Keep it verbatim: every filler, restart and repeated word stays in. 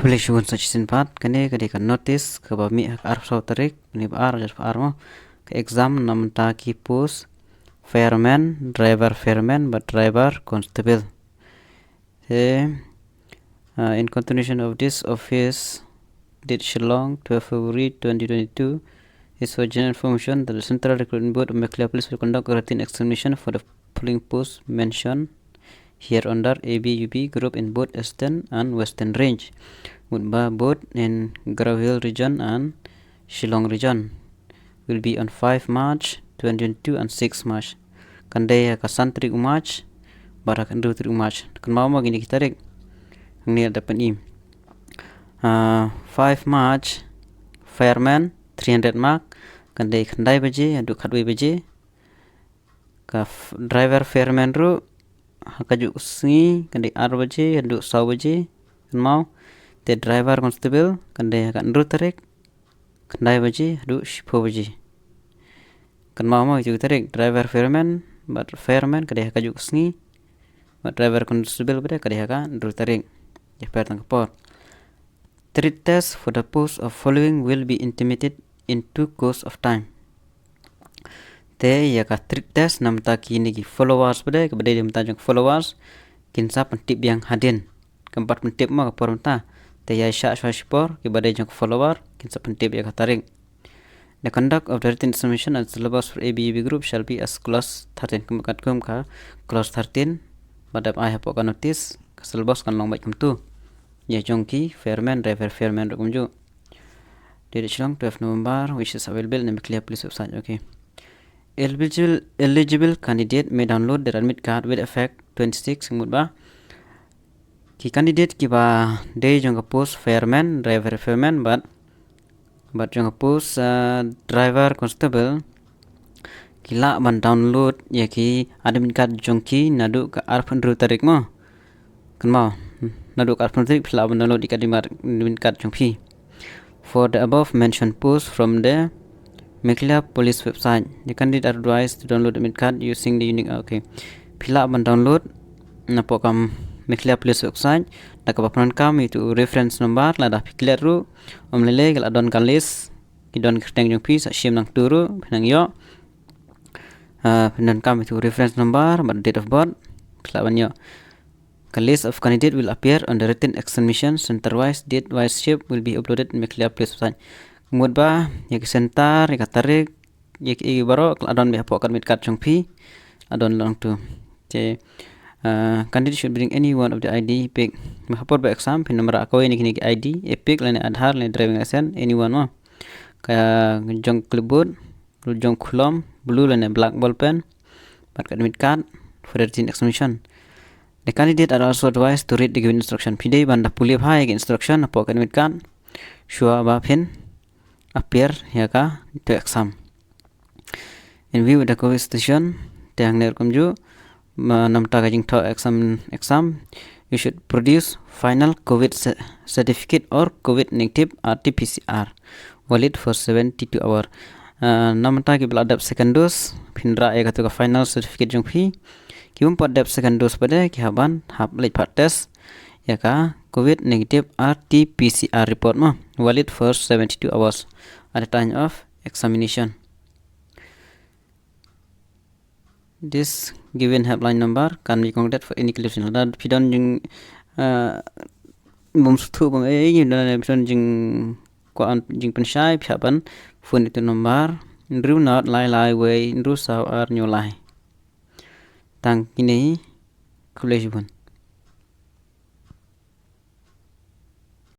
Khublei shibun sa shisien pat. Kane ka dei ka notice kaba mih ha ka arphew saw tarik, bnai ba ar, hajar arphew ar mo. Ka exam na bynta ki post fireman, driver fireman bad driver constable. Te, uh, in continuation of this office, date Shillong, twelve February twenty twenty-two, is for general information that the Central Recruitment Board of Meghalaya Police will conduct a routine examination for the following posts mentioned hereunder: A B U B group in both Eastern and Western Range. Mut ba both in Garo Hill region and Shillong region will be on five March twenty twenty-two and six March. Kan dei ha ka san tarik u March bad ha ka hynriew tarik u March. Kynmaw mo kine ki tarik. Hangne da pyni. Ah, five March, fireman, three hundred mark, kan dei khyndai baje haduh khatwei baje. Ka f-, driver fireman ruh ha kajuh ka sngi kan dei ar baje haduh saw baje. Kynmaw, te driver constable kan dei ha ka hynriew tarik, khyndai baje haduh shiphew baje. Kynmaw mo, itu tarik driver fireman bad fireman ka dei ha kajuh ka sngi, bad driver constable pat ka dei ha ka hynriew tarik. Ïa pher tang ka por. Trade test for the post of following will be implemented in two course of time. Te ïa ka trade test na bynta kine ki followers pat, kaba dei na bynta jong followers, kin sa pyntip biang hadien. Kam pat pyntip mo ka por mynta. Te ïa shah shwa shipor, kiba dei jong follower kin sa pyntip ïa ka tarik. The conduct of the written examination and syllabus for A B U B group shall be as clause thirteen. Kum katkum ka clause thirteen ba dep ai hapoh ka notice, ka syllabus kan long beit kumtu. Ïa jong ki fireman, driver fireman ruh kumjuh. Date Shillong, twelve November, which is available in the Meghalaya Police website. Okay. Eligible, eligible candidate may download their admit card with effect twenty-six, mut ba ki candidate kiba dei jong ka post fireman, driver fireman, bad, bad jong ka post, uh, driver constable, ki lah ban download ïa ki admit card jong ki naduh ka arphew hynriew tarik mo. Kynmaw, naduh ka arphew hynriew tarik phi lah ban download ïa ki admit card, admit card jong phi. For the above mentioned post from the Meghalaya Police website, the candidate are advised to download admit card using the unique, okay. Phi lah ban download napoh ka Meghalaya Police website da kaba pyndonkam ïa utu u reference number, lada phi klet ruh, ym lei lei ki la don ka list, ki don kyrteng jong phi, sa shim nangtu ruh phin nang ïoh. Ah, pyndonkam ïa utu u reference number bad date of birth, phi lah ban ïoh. Ka list of candidate will appear on the written examination center wise, date wise sheet will be uploaded in Meghalaya Police website. Mut ba ïa ka center, ïa ka tarik, ïa ki, ïa ki baroh ka la don beit hapoh ka admit card jong phi, la don lang tu. Te, uh, candidate should bring any one of the I D EPIC. Ba ha por ba exam phin ym lah kawei na kine ki I D, EPIC lane Aadhaar lane driving license, any one mo. Ka jong clipboard, ruh jong khlom blue lane black ball pen, bad ka admit card for the written examination. The candidate are also advised to read the given instruction. Phi dei ban da pule bha ïa ki instruction hapoh ka admit card shuwa ba phin appear ïa katu ka exam. In view of the COVID situation, te hangne ruh kumjuh, ma, na bynta ka jingthoh exam, exam, you should produce final COVID ce-, certificate or COVID negative R T P C R valid for seventy-two hour. Ah, na bynta kiba la dep second dose, phin rah ïa katu ka final certificate jong phi. Ki bym pat dep second dose pat, ki hap ban hap leit phah test ïa ka COVID negative R T P C R report mo, valid for seventy-two hours at the time of examination. This given helpline number can be contacted for any clarification. Lada phi don jing, ah, bym sngewthuh bym ei, phi don jingkwah jingpynshai, phi hap ban phone ïa utu u number hynriew nod lai lai wei hynriew saw ar hynñiew lai. Tang kine hi, khublei shibun.